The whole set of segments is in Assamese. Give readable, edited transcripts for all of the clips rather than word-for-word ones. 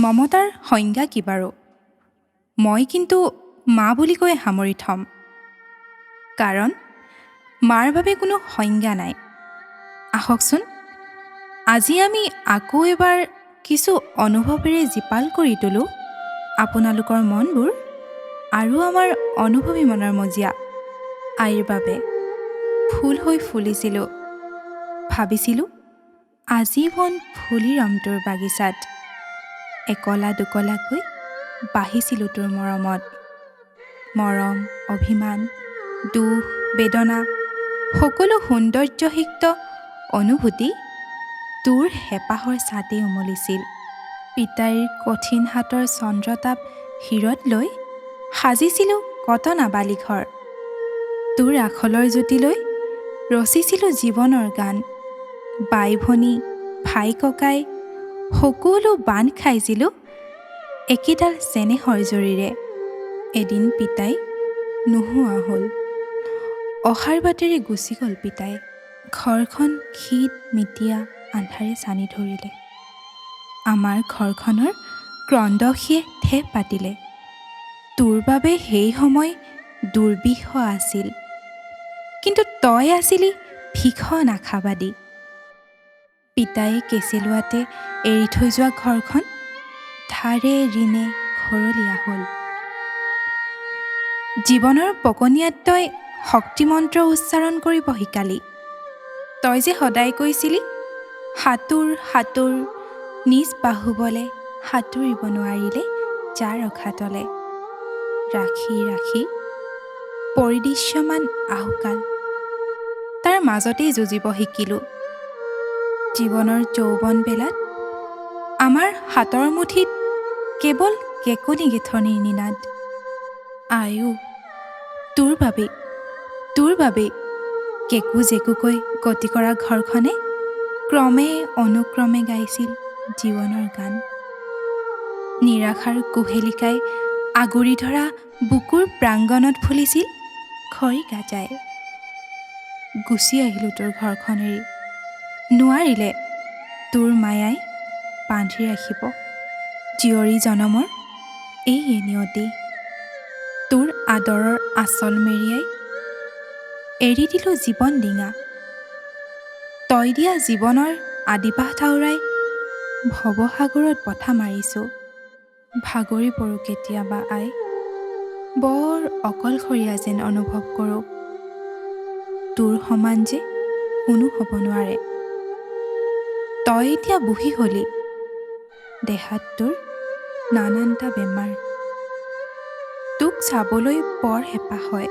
মমতাৰ সংজ্ঞা কি বাৰু? মই কিন্তু মা বুলি কৈ সামৰি থ'ম, কাৰণ মাৰ বাবে কোনো সংজ্ঞা নাই। আহকচোন আজি আমি আকৌ এবাৰ কিছু অনুভৱেৰে জীপাল কৰি তোলোঁ আপোনালোকৰ মনবোৰ আৰু আমাৰ অনুভৱী মনৰ মজিয়া। আইৰ বাবে ফুল হৈ ফুলিছিলোঁ, ভাবিছিলোঁ আজীৱন ফুলি ৰম তোৰ বাগিচাত। একলা দুকলাকৈ বাঢ়িছিলোঁ তোৰ মৰমত। মৰম, অভিমান, দুখ, বেদনা সকলো সৌন্দৰ্যসিক্ত অনুভূতি তোৰ হেঁপাহৰ ছাঁতেই উমলিছিল। পিতাইৰ কঠিন হাতৰ চন্দ্ৰতাপ শিৰত লৈ সাজিছিলোঁ কত নাবালি ঘৰ। তোৰ আখলৰ জুতি লৈ ৰচিছিলোঁ জীৱনৰ গান। বাই ভনী, ভাই ককাই সকলো বান্ধ খাইছিলোঁ একেডাল চেনেহৰ জৰীৰে। এদিন পিতাই নোহোৱা হ'ল, অহাৰ বাটেৰে গুচি গ'ল পিতাই। ঘৰখন শীত মিতিয়া আন্ধাৰে ছানি ধৰিলে। আমাৰ ঘৰখনৰ ক্ৰন্দসীয়ে ঠেহ পাতিলে। তোৰ বাবে সেই সময় দুৰ্বিষহ আছিল, কিন্তু তই আছিলি ভীষণ আশাবাদী। পিতায়ে কেঁচেলুৱাতে এৰি থৈ যোৱা ঘৰখন ধাৰে ঋণে ঘৰলীয়া হ'ল। জীৱনৰ পকনীয়াত তই শক্তিমন্ত্ৰ উচ্চাৰণ কৰিব শিকালি। তই যে সদায় কৈছিলি, সাঁতোৰ সাঁতোৰ, নিজ বাহুবলে সাঁতুৰিব নোৱাৰিলে যা ৰখাতলে। ৰাখি ৰাখি পৰিদৃশ্যমান আহুকাল, তাৰ মাজতেই যুঁজিব শিকিলোঁ। জীৱনৰ যৌৱন বেলাত আমাৰ হাতৰ মুঠিত কেৱল কেকনি গেথনিৰ নিনাদ। আয়ো, তোৰ বাবেই, তোৰ বাবেই কেকো জেকুকৈ গতি কৰা ঘৰখনে ক্ৰমে অনুক্ৰমে গাইছিল জীৱনৰ গান। নিৰাশাৰ কুহেলিকাই আগুৰি ধৰা বুকুৰ প্ৰাংগণত ফুলিছিল খৰি গাজাই। গুচি আহিলোঁ তোৰ ঘৰখন এৰি, নোৱাৰিলে তোৰ মায়াই বান্ধি ৰাখিব জীয়ৰী জনমৰ এই নিয়তি। তোৰ আদৰৰ আঁচল মেৰিয়াই এৰি দিলোঁ জীৱন ডিঙা। তই দিয়া জীৱনৰ আদিবাস ঠাউৰাই ভৱসাগৰত বঠা মাৰিছোঁ। ভাগৰি পৰোঁ কেতিয়াবা আই, বৰ অকলশৰীয়া যেন অনুভৱ কৰোঁ। তোৰ সমান যে কোনো হ'ব নোৱাৰে। তই এতিয়া বুঢ়ী হ'লি, দেহাত তোৰ নানানটা বেমাৰ। তোক চাবলৈ বৰ হেঁপাহ হয়,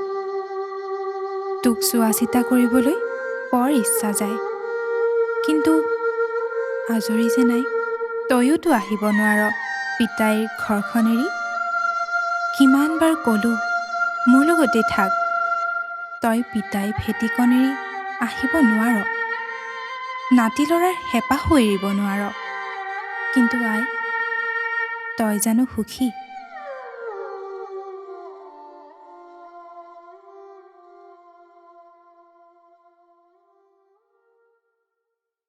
তোক চোৱা চিতা কৰিবলৈ বৰ ইচ্ছা যায়, কিন্তু আজৰি যে নাই। তয়োতো আহিব নোৱাৰ পিতাইৰ ঘৰখন এৰি। কিমানবাৰ ক'লোঁ মোৰ লগতে থাক, তই পিতাই ভেটিকণ এৰি আহিব নোৱাৰ, নাতি ল'ৰাৰ হেঁপাহো এৰিব নোৱাৰ। কিন্তু আই, তই জানো সুখী?